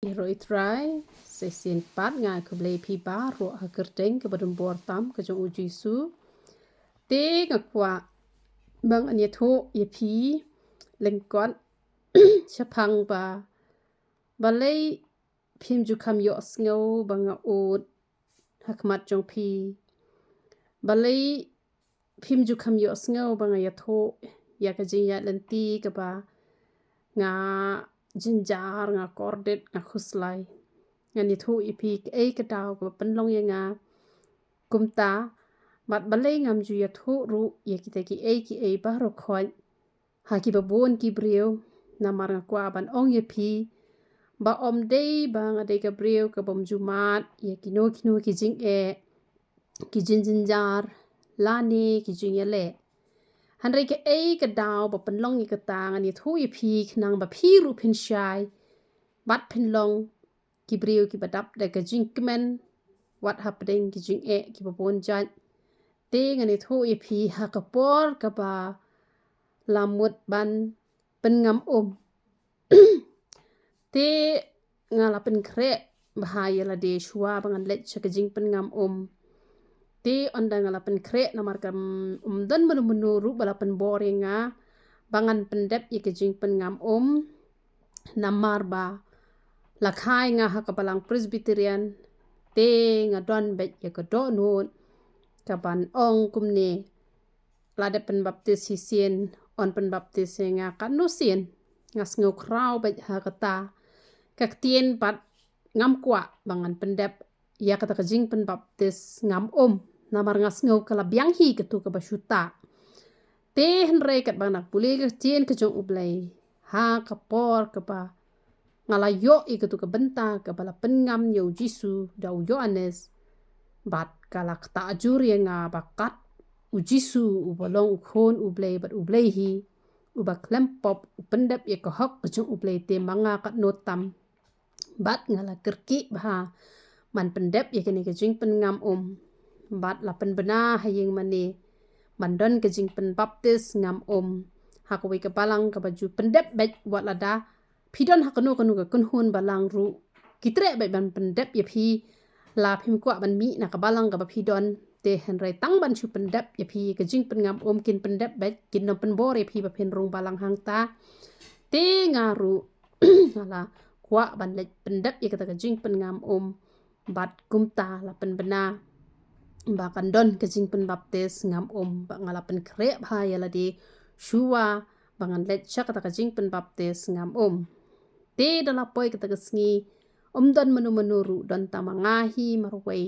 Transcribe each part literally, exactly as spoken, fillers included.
Ïaroh i Trai, sa shisien pat nga ai khublei ïa phi baroh ha ka kyrteng kaba donbor tam ka jong u Jisu. Te nga kwah ba ngan ïathuh ïa phi lyngkot shaphang ba balei phim ju kham ïohsngew ba nga ud ha khmat jong phi. Balei phim ju kham ïohsngew ba nga ïathuh ïa ka jingïaid lynti kaba nga jynjar, nga kordit, nga khuslai. Ngan ïathuh ïa phi kaei ka daw kaba pynlong ïa nga kumta, bad balei ngam ju ïathuh ruh ïa kita kiei kiei baroh khoit ha kiba bun ki briew. Namar nga kwah ban ong ïa phi ba ym dei ba nga dei ka briew ka bym ju mad ïa kino kino ki jingeh, ki jingjynjar lane ki jingïaleh. Hynrei kaei ka daw ba pynlong ïa kata ngan ïathuh ïa phi khnang ba phi ruh phin shai bad phin long ki briew kiba dap da ka jingkmen wat hapdeng ki jingeh kiba bun jait. Te ngan ïathuh ïa phi ha ka por kaba la mut ban pynngam um. Te nga la pynkhreh bha ïa lade shuwa ba ngan leit sha ka jingpynngam um. Te ynda nga la pynkhreh namar kam, um don mano mano ruh ba la pynbor ïa nga ba ngan pyndep ïa ka jingpynngam um. Namar ba la kha ïa nga ha ka balang Presbyterian, te nga don beit ïa ka dohnud kaban ong kumne: la dep pynbaptis shisien, yn pynbaptis ïa nga katno sien? Nga sngew khraw beit ha kata ka ktien bad ngam kwah ba ngan pyndep ïa kata ka jingpynbaptis ngam um, namar nga sngew ka la biang hi katu kaba shu tah. Te hynrei katba nga pule ka ktien ka jong U Blei ha ka por kaba nga la ïoh ïa katu ka bynta kaba la pynngam ïa u Jisu da u Ïoannis, bad ka la ktah jur ïa nga ba kat u Jisu uba long u Khun U Blei bad U Blei hi, uba khlem pop, u pyndep ïa ka hok ka jong U Blei, te ma nga katno tam. Bad nga la kyrkieh bha ban pyndep ïa kane ka jingpynngam um. Bad la pynbna ha ïing mane ban don ka jingpynbaptis ngam um ha kawei ka balang kaba ju pyndep beit wat lada phi don ha kano kano ka kynhun balang ruh. Ki treh beit ban pyndep ïa phi la phim kwah ban mih na ka balang kaba phi don. Te hynrei tang ban shu pyndep ïa phi ka jingpynngam um, kin pyndep beit, kin nym pynbor ïa phi ba phin rung balang hangta. Te nga ruh nga la kwah ban leit pyndep ïa kata ka jingpynngam um. Bad kumta la pynbna ba kan don ka jingpynbaptis ngam um, ba nga la pynkhreh bha ïa lade shuwa ba ngan leit sha kata ka jingpynbaptis ngam um. Te da la poi kata ka sngi, ym don mano mano ruh, don tang ma nga hi marwei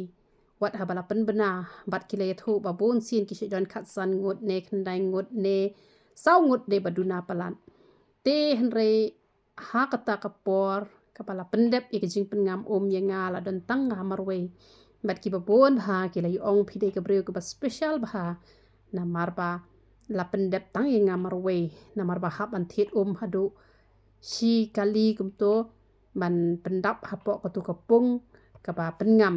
wat haba la pynbna. Bad ki la ïathuh ba bun sien ki shu don khatsan ngut ne khyndai ngut ne saw ngut dei ba duna palat. Te hynrei ha kata ka por kaba la pyndep ïa ka jingpynngam um ïa nga la don tang nga marwei. Bad kiba bun bha ki la ïa ong phi dei ka briew kaba special bha namar ba la pyndep tang ïa nga marwei, namar ba hap ban thied um haduh shi kali kumto ban pyndap hapoh katu ka pung kaba pynngam,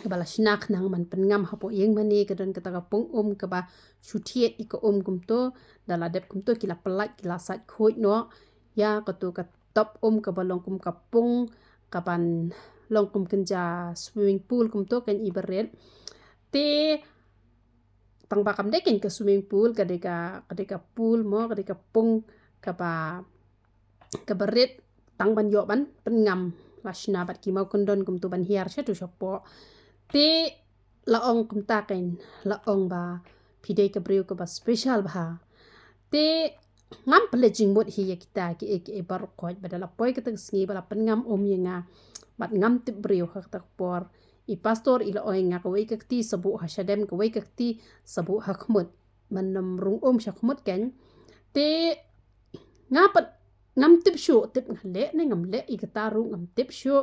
kaba la shna khnang ban pynngam hapoh ïing mane. Ka don kata ka pung um kaba shu thied ïa ka um kumto, da la dep kumto ki la pyllait, ki la sait khuid noh ïa katu ka top um kaba long kum ka pung, kaban long kum kynja swimming pool kumto kan i barit. Te tang ba kam dei kan ka swimming pool, ka dei ka, ka dei ka pool mo, ka dei ka pung kaba, kaba rit tang ban ïoh ban pynngam. La shna bad ki mawkyndon kumto ban hiar shatu shapoh. Te la ong kumta kan, la ong ba phi dei ka briew kaba special bha. Te ngam pynleit jingmut hi ïa kita kiei kiei baroh khoit. Bad da la poi kata ka sngi ba la pynngam um ïa nga, bad ngam tip briew ha kata ka por. I pastor i la ong ïa nga kawei ka kti sa buh ha shadem, kawei ka kti sa buh ha khmut, ban nym rung um sha khmut kan. Te nga pat ngam tip shuh, tip nga leh ne ngam leh ïa kata ruh ngam tip shuh.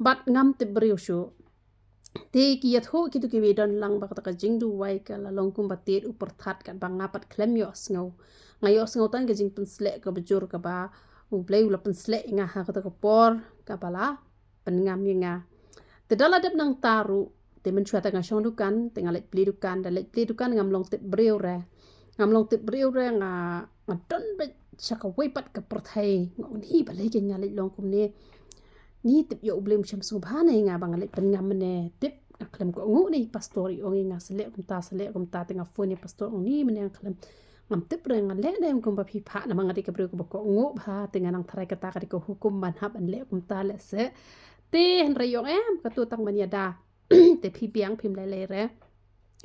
Bad ngam tip briew shuh. Te ki ïathuh kitu kiwei don lang ba kata ka jingduwai ka la long kumba tied u pyrthat, katba nga pat khlem ïohsngew. Nga ïohsngew tang ka jingpynsleh kaba jur kaba U Blei u la pynsleh ïa nga ha kata ka por kaba la pynngam ïa nga. Te da la dep nangta ruh, te mynshuwa te nga shong dukan, te nga leit plie dukan, da leit plie dukan ngam long tip briew re. Ngam long tip briew re, nga, nga don beit sha kawei pat ka pyrthei. Nga ong hi balei kan nga leit long kumne. Ni tip ïa U Blei um shym sngewbha ne nga ba nga leh pynngam ne tip nga khlem kohnguh ne pastor i ong i nga sa leh kumta sa leh kumta te nga phone ïa pastor ong ni mane nga khlem ngam tip re nga leh ne kumba phi phah namar nga dei ka briew kaba kohnguh bha te nga nang tharai kata ka dei ka hukum ban hap ban leh kumta leh se. Te hynrei ong em katu tang ban ïada. Te phi biang phim lei lei re.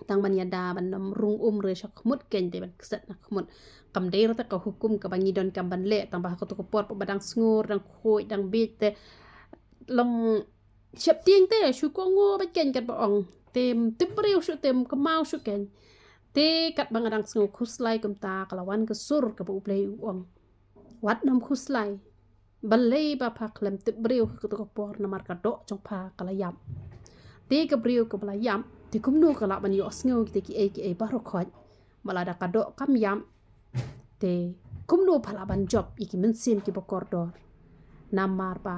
Tang ban ïada ban nym rung um re sha khmut kein te ban kset na khmut. Kam dei re te ka hukum kaba ngi donkam ban leh tang ba ha katu ka por ba dang sngur dang khuid dang biej te long sheptieng te shu kohnguh ba kein kat ba ong. Te tip briew shu te kynmaw shu kein. Te kat ba nga dang sngew khuslai kumta ka la wan ka sur kaba U Blei u ong. Wat nym khuslai. Balei ba pha khlem tip briew ha katu ka por namar ka doh jong pha ka la ïap. Te ka briew kaba la ïap te kumno ka lah ban ïohsngew kita kiei kiei baroh khoit. Ba lada ka doh kam ïap te kumno pha lah ban jop ïa ki mynsiem kiba kordor. Namar ba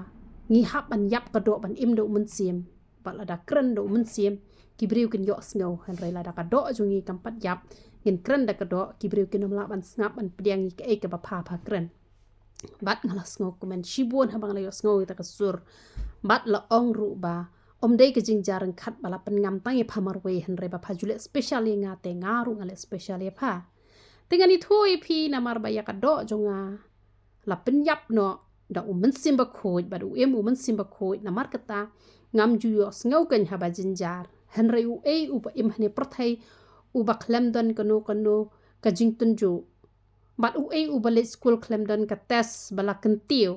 ngi hap ban ïap ka doh ban im da u mynsiem. Bad lada kren da u mynsiem ki briew kin ïohsngew hynrei lada ka doh jong ngi kam pat ïap ngin kren da ka doh ki briew kin ym lah ban sngap ban pdiang ïa kaei kaba pha pha kren. Bad nga la sngew kumne shibun haba nga la ïohsngew ïa ka sur. Bad la ong ruh ba ym dei ka jingjar ryngkat ba la pynngam tang ïa pha marwei hynrei ba pha ju leh special ïa nga te nga ruh nga leh special ïa pha. Te ngan ïathuh ïa phi namar ba ïa ka doh jong nga la pynïap noh da u mynsiem bakhuid bad u im u mynsiem bakhuid namar kata ngam ju ïohsngew kein haba jynjar. Hynrei uei uba im hane pyrthei uba khlem don kano kano ka jingtynjuh. Bad uei uba leit skul khlem don ka test ba la kyntiew.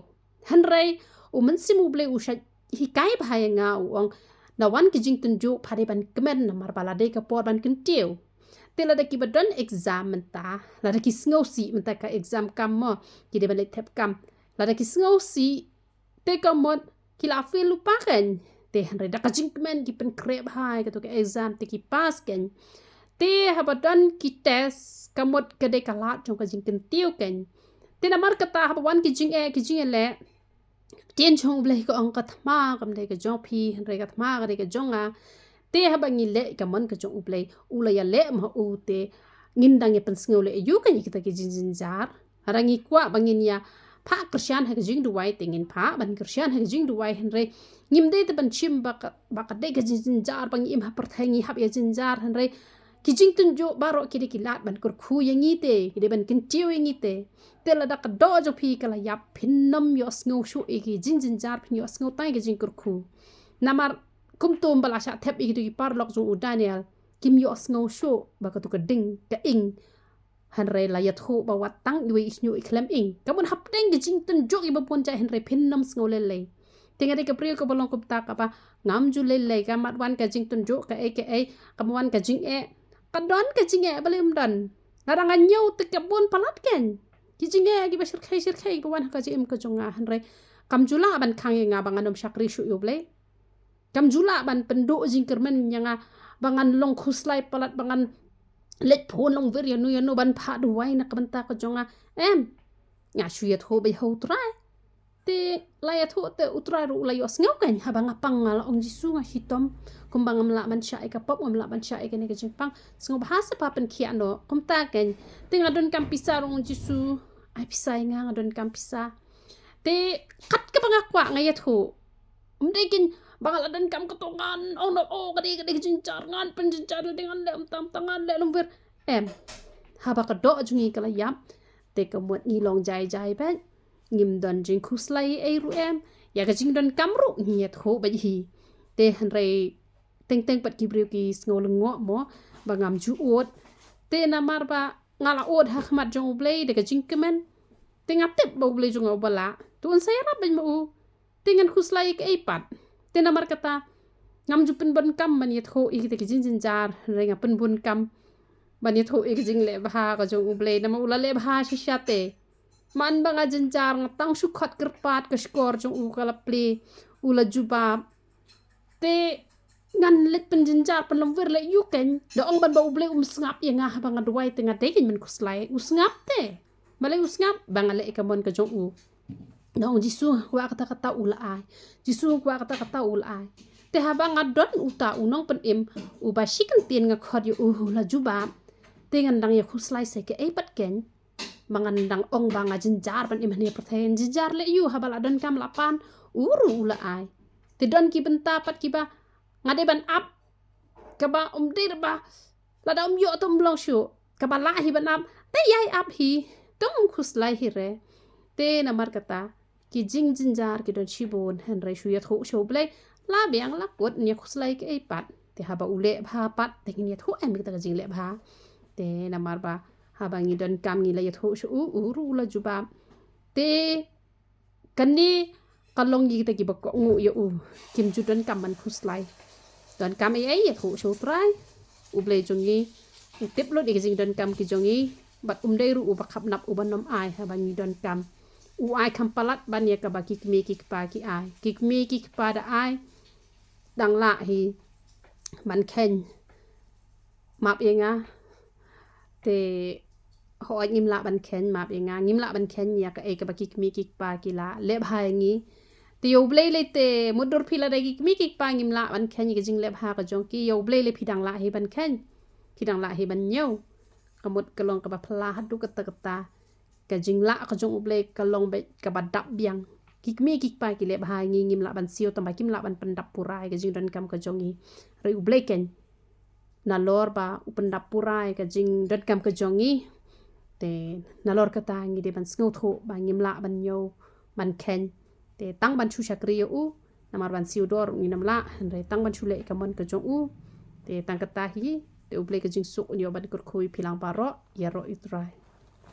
Hynrei u mynsiem U Blei u shait hikai bha ïa nga u ong. Da wan ki jingtynjuh pha dei ban kmen namar ba la dei ka por ban kyntiew. Te lada kiba don exam mynta lada ki sngewsih mynta ka exam kam mo ki dei ban leit thep kam. Lada ki sngewsih te ka mut ki la fail lypa kein. Te hynrei da ka jingkmen ki pynkhreh bha ïa katu ka exam te ki pass kein. Te haba don ki test ka mut ka dei ka lad jong ka jingkyntiew kein. Te namar kata haba wan ki jingeh ki jingeh leh. Ktien jong U Blei ka ong ka thma kam dei ka jong phi hynrei ka thma ka dei ka jong nga. Te haba ngi leh ka mon ka jong U Blei u la ïaleh ma u te ngin dang ïa pynsngew leh ïa u kein ïa kita ki jingjynjar. Hynrei ngi kwah ba ngin ïa phah kyrshan ha ka jingduwai te ngin phah ban kyrshan ha ka jingduwai hynrei ngim dei te ban shim ba ka ba ka dei ka jingjynjar ba ngi im ha pyrthei ngi hap ïa jynjar hynrei ki jingtynjuh baroh ki dei ki lad ban kyrkhu ïa ngi te ki dei ban kyntiew ïa ngi te. Te lada ka doh jong phi ka la ïap phin nym ïohsngew shuh ïa ki jingjynjar phin ïohsngew tang ïa ki jingkyrkhu. Namar kumto ba la shah thep ïa ki paralok jong u Daniel kim ïohsngew shuh ba katu ka ding ka ing. Hynrei la ïathuh ba wat tang iwei i shñiuh i khlem ing. Ka mut hapdeng ki jingtynjuh iba bun jait hynrei phin nym sngew lei lei. Te nga dei ka briew kaba long kumta kaba ngam ju lei lei ka mat wan ka jingtynjuh kaei kaei ka mat wan ka jingeh. Ka don ka jingeh balei ym don. Lada nga ñiew te ka bun palat kein. Ki jingeh kiba shyrkhei shyrkhei kiba wan ha ka jingim ka jong nga hynrei kam ju lah ban khang ïa nga ba ngan ym shakri shuh ïa U Blei. Kam ju lah ban pynduh jingkyrmen ïa nga ba ngan long khuslai palat ba ngan leit phone long wir ïano ïano ban phah duwai na ka bynta ka jong nga. Em. Nga shu ïathuh ba ïa U Trai. Te la ïathuh te U Trai ruh u la ïohsngew kein haba nga pang nga la ong Jisu nga shitom. Kumba ngam lah ban shah ïa ka pop ngam lah ban shah ïa kane ka jingpang. Sngewbha sa pha pynkhiah noh kumta kein. Te nga donkam pisa ruh ong Jisu. Ai pisa ïa nga nga donkam pisa. Te kat kaba nga kwah nga ïathuh. Ym dei kein ba nga la donkam kato ngan ong na o ka dei ka dei ka jynjar ngan pynjynjar dei ngan leh ym tam ta ngan leh lum wir. Em. Haba ka doh jong ngi ka la ïap. Te ka mut ngi long jai jai bad ngim don jingkhuslai ei ruh em. Ïa ka jingdonkam ruh ngi ïathuh bad hi. Te hynrei teng teng pat ki briew ki sngew lyngngoh mo ba ngam ju ud. Te namar ba nga la ud ha khmat jong U Blei da ka jingkmen. Te nga tip ba U Blei jong nga uba lah. Te un sa ïarap bad ma u. Te ngan khuslai ïa kaei pat. Te namar kata ngam ju pynbun kam ban ïathuh ïa kita ki jingjynjar hynrei nga pynbun kam ban ïathuh ïa ka jingleh bha ka jong U Blei namar u la leh bha shisha te. Man ba nga jynjar nga tang shu khot kyrpad ka shkor jong u ka la plie u la jubab. Te ngan leit pynjynjar pynlong wir leh ïu kein da ong ban ba U Blei um sngap ïa nga haba nga duwai te nga dei kein ban khuslai u sngap te. Balei u sngap ba nga leh ïa ka mon ka jong u. Da ong Jisu nga kwah kata kata u la ai. Jisu nga kwah kata kata u la ai. Te haba nga don uta u nongpynim uba shi kyntien nga khot ïa u u la jubab. Te ngan dang ïa khuslai sa kaei pat kein. Ba ngan dang ong ba nga jynjar ban im hane pyrthei ngan jynjar leh ïu haba la donkam la pan u ruh u la ai. Te don ki bynta pat kiba nga dei ban ap, kaba um dei ba lada um ïoh te um long shuh, kaba lah hi ban ap, te ïai ap hi, te um khuslai hi re. Te namar kata ki jingjynjar ki don shibun, hynrei shu ïathuh sha U Blei, la biang la kut, ngin ïa khuslai kaei pat. Te haba u leh bha pat, te ngin ïathuh em ïa kata ka jingleh bha. Te namar ba haba ngi donkam ngi la ïathuh sha u, u ruh u la jubab. Te kane ka long ïa kita kiba kohnguh ïa u, kim ju donkam ban khuslai. Donkam ei ei, ïathuh sha U Trai. U Blei jong ngi u tip lut ïa ki jingdonkam ki jong ngi, bad um dei ruh uba khapnap uba nym ai haba ngi donkam. U ai kham palat ban ïa kaba ki kmie ki kpa ki ai. Ki kmie ki kpa da ai, dang lah hi ban kheiñ, map ïa nga. Te hooid, ngim lah ban kheiñ, map ïa nga, ngim lah ban kheiñ ïa kaei kaba ki kmie ki kpa ki la leh bha ïa ngi. Te ïa U Blei lei te, mutdur phi lada ki kmie ki kpa ngim lah ban kheiñ ïa ka jingleh bha ka jong ki, ïa U Blei lei phi dang lah hi ban kheiñ, phi dang lah hi ban ñiew. Ka mut ka long kaba phylla haduh katta katta. Ka jinglah ka jong U Blei ka long beit kaba dap biang. Ki kmie ki kpa ki leh bha ïa ngi, ngim lah ban siew, tangba kim lah ban pyndap pura ïa ka jingdonkam ka jong ngi. Hynrei U Blei keiñ, nalor ba u pyndap pura ïa ka jingdonkam ka jong ngi, te nalor kata ngi dei ban sngewthuh ba ngim lah ban ñiew, ban kheiñ. Te tang ban shu shakri ïa u, namar ban siew dor ngin ym lah, hynrei tang ban shu leh ïa ka mon ka jong u. Te tang kata hi, te U Blei ka jingsuk un ïoh ban kyrkhu ïa phi lang baroh, ïaroh ïa U Trai.